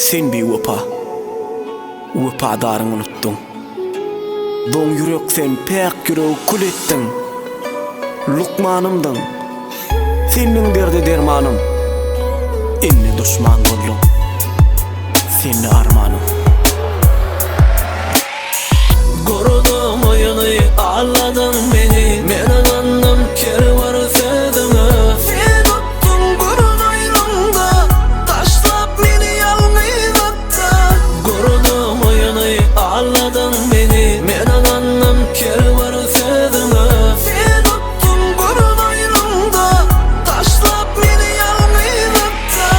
Sen biwepa, Wepadaryňy unutdyň. Doň ýürek sen päk ýüregi kül etdiň. Lukmanymdyň, Sendiň derde dermanym. Indi duşman bolduň, Sende armanym. Gurduň oýuny, aldadyň meni, Men ynandym ker bir sözüňe. Sen utduň guran oýnuňda, Taşlap meni ýalňyz atda. Gurduň oýuny, aldadyň meni, Men ynandym ker bir sözüňe. Sen utduň guran oýnuňda, Taşlap meni ýalňyz atda.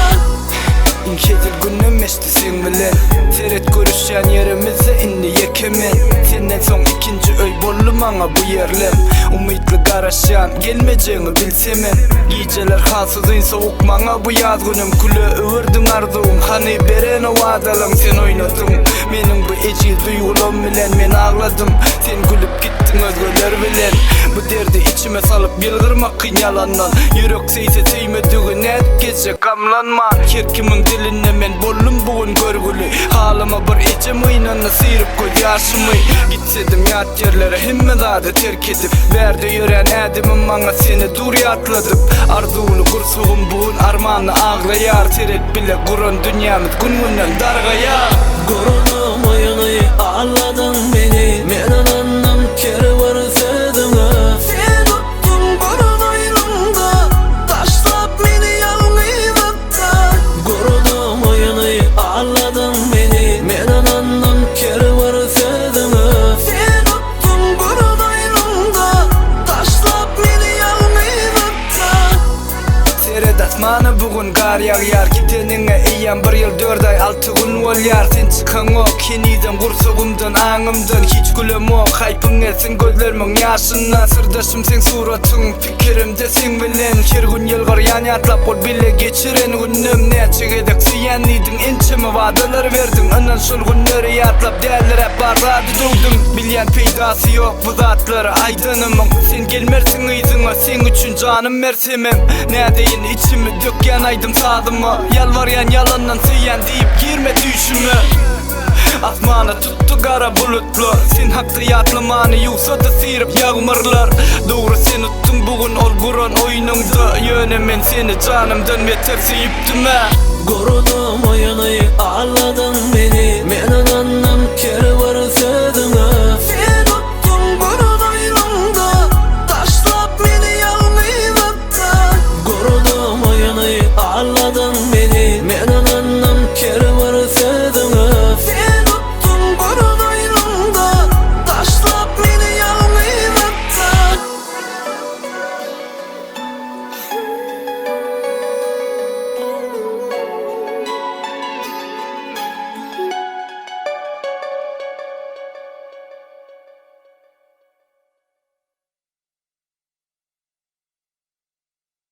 Iň hezil günüm geçdi seň bilen Seret görüşýän ýerimizde indi ýeke men Senden soň ikinji öý boldy maňa bu ýerlem Umytly garaşýan gelmejegiňi bilsemem Gijeler has uzyn sowuk maňa bu ýaz günüm Küle öwürdiň arzuwym hany beren o wadalaň sen oýnadyň Meniň bu ejiz duýgulam bilen men agladym Sen gülüp gitdiň özgeler bilen Bu derdi içime salyp ýylgyrmak kyn ýalandan Ýürek söýse söýmedigi nädip gezjek gamlanman Her kimiň dilinde men boldum bu gün görgüli Halyma bir ejem gynandy syryp göz ýaşymy Gitsedim ýat ýerlere hemme zady terk edip Bärde ýörän ädimim maňa seni dur ýatladyp Arzuwly gursagym bu gün armanly aglaýar Seret bile guran dünýämiz gün günden dargaýar. Gurduň oýuny aldadyň meni Men ynandym ker bir sözüňe Sen utduň guran oýnuňda Taşlap meni ýalňyz atda Gurduň oýuny aldadyň meni Men ynandym ker bir sözüňe Sen utduň guran oýnuňda Taşlap meni ýalňyz atda Seret asmana bu gün gar ýagýar Gideniňe eýýäm bir ýyl dört aý alty gün bolýar Sen çykaňok henizem gursagymdan aňymdan Hiç gülemok haýpyň gelsin gözlerimiň ýaşyndan Syrdaşym seň suratyň pikirimde seň bilen Her gün ýylgyrýan ýatlap ol bile geçiren günüm Näçe gezek söýýän diýdiň ençeme wadalar berdiň Ynan şol günleri ýatlap däliräp bar zady döwdüm Bilýän peýdasy ýok bu zatlary aýdanymyň Sen gelmersiň yzyňa seň üçin janym bersemem Nädeýin içimi dökýän aýdym sazyma Ýalbarýan ýalandan söýýän diýip girme düýşüme Asmana tutdy gara bulutlar Sen hakda ýatlamany ýuwsady syryp ýagmyrlar Dogry sen utduň bu gün ol guran oýnuňda Ýöne men seni janymdan beter söýüpdim-ä Gurduň oýuny aldadyň meni Men ynandym ker.